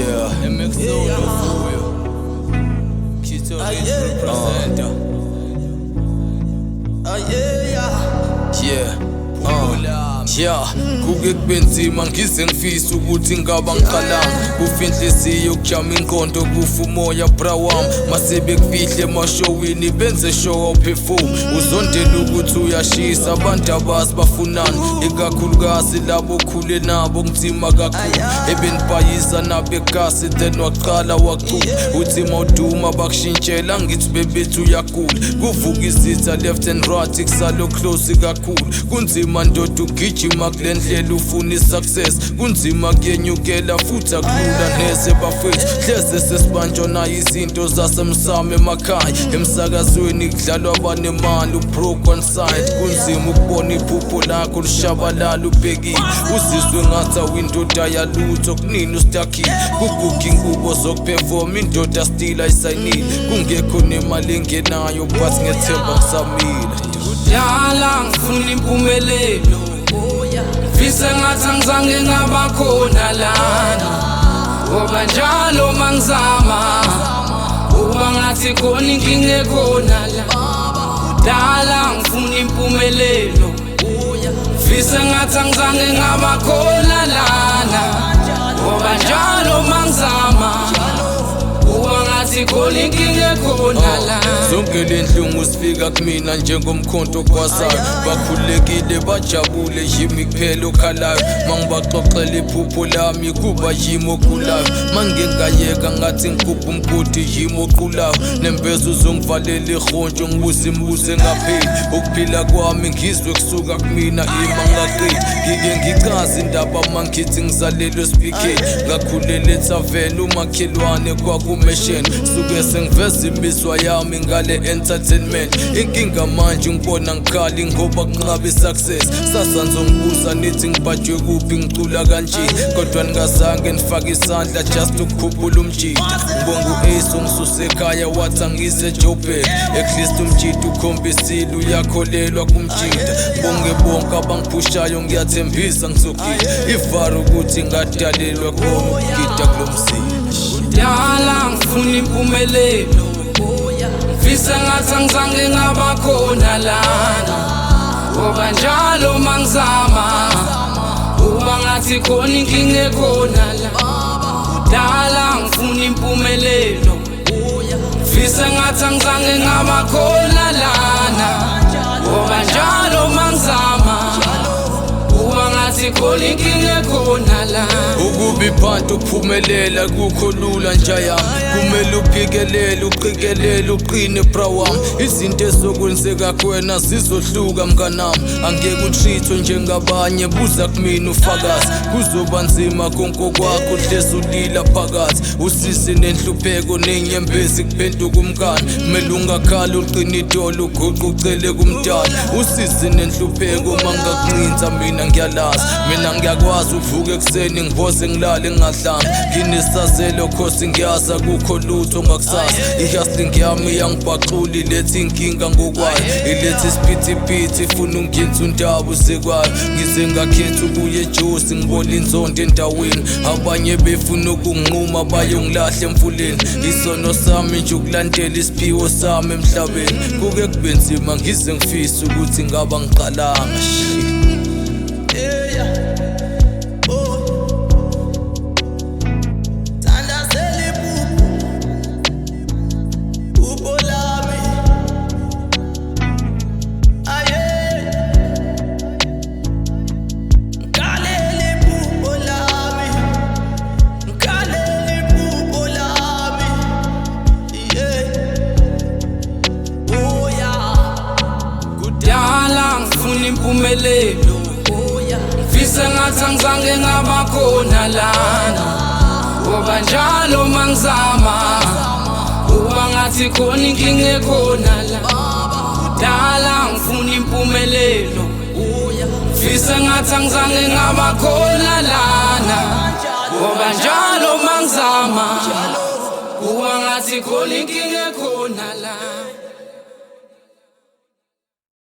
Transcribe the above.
Yeah, MXO novuyo. Kito Rich representer. Yeah. Yeah, kuke kube nzima ngize ngifisa ukuthi ngaba ngiqalanga. Kufa inhliziyo, kujama ingqondo, kufa umoya bra wami. Mase bekufihle emashowini benze show awuphefumi. Uzondela ukuthi uyashisa, abantu abazi bafunani. Ikakhulukazi labo okhule nabo kunzima kakhulu. Ebenibhayiza nabekasi then waqala wacula. Uthi mawuduma bakushintshela ngithi bebethi uyagula. Kuvuka izitha left and right kusalo close kakhulu. Kunzima ndoda ugijima kule ndlela ufuna i-success. Kunzima kuyenyukela futhi akulula neze bafethu. Hleze sesibanjwa nayo izinto zasemsamo emakhaya. Emsakazweni kudlalwa abanemali ubroke one side. Kunzima ukubona iphupho lakho lishabalala ubhekile. Uzizwe ngathi awindoda yalutho kunini ustakile. Kuguga ingubo zokuperform indoda still ayisayinile. Kungekho nemali engenayo but ngethemba ngisamile. Kudala ngifuna impumelelo, ngifisa ngathi angizange ngaba khona lana, ngoba njalo mangizama kuba ngathi khona inkinga ekhona la. Kudala ngifuna impumelelo, ngifisa ngathi angizange ngaba khona lana, ngoba njalo mangizama kuba ngathi khona inkinga ekhona la. Zonke le nhlungu zifika kumina njengomkhonto ogwazayo. Bakhululekile bajabule yimi kuphela okhalayo. Mangibaxoxela iphupho lami kuba yimi ogulayo. Mangingayeka ngathi ngigubha umgodi yimi oqulayo. Nembeza uzongivalela ihontsho ngibuze imibuzo engapheli. Ukuphila kwami ngizwe kusuka kumina ima ngingaqedi. Ngike ngichaze indaba mangithi ngizalelwe esipikeni. Ngakhulela ethaveni umakhelwane kwakumesheni. Suke sengiveza imizwa yami ngale entertainment. Inkinga manje ngibona ngikhali ngoba kunqabe success. Sasa nizongibuza nithi ngibhajwe kuphi ngicula kanje. Kodwa ningazange nifake isandla just ukukhuphula umjida. Ngibonga u-Ace ongisuse ekhaya wathi angize eJoburg. At least umjida ukhombisile uyakholelwa kumjida. Bonke bonke abangiphushayo ngiyathembisa ngizogida. Ivara ukuthi ngadalelwa khona ukugida kulo mzila. Kudala ngifuna impumelelo, ngifisa ngathi angizange ngaba khona lana, ngoba njalo mangizama kuba ngathi khona inkinga ekhona la. Kudala ngifuna impumelelo, ngifisa ngathi angizange ngaba khona lana, ngoba njalo mangizama kuba ngathi khona inkinga ekhona la. Ukuba iphanti uphumelela kukho lula nja yami. Kumele uphikelele uqikelele uqine bra wami. Izinto ezokwenzeka kuwena zizohluka mnganami. Angeke uthithwe njengabanye buza kumina ufakazi. Kuzoba nzima konke kwakho hlezi ulila phakathi. Usizi nenhlupheko nenyembezi kuphenduka umngani. Kumele ungakhali uqine idolo uguqe ucele kumdala. Usizi nenhlupheko mangakuncinza mina ngiyalazi. Mina ngiyakwazi uvuka ekuseni ngiboze ngilale ngingadlanga. Nginesazelo khosi ngiyazi akukho lutho ngakusasa. I-hustling yami iyangibhaxula iletha inkinga ngokwayo. Iletha isiphithiphithi ifuna ungenza undaba usekwayo. Ngize ngakhetha ukuya eJozi ngibona inzondo endaweni. Abanye befuna ukunginquma bayongilahla emfuleni. Isono sami nje ukulandela isiphiwo sami emhlabeni. Kuke kube nzima ngize ngifise ukuthi ngaba ngiqalanga. Shit. Kudala ngifuna impumelelo, ngifisa ngathi angizange ngaba khona lana, ngoba njalo mangizama kuba ngathi khona inkinga ekhona la. Kudala ngifuna impumelelo, ngifisa ngathi angizange ngaba khona lana, ngoba njalo mangizama kuba ngathi khona inkinga ekhona la.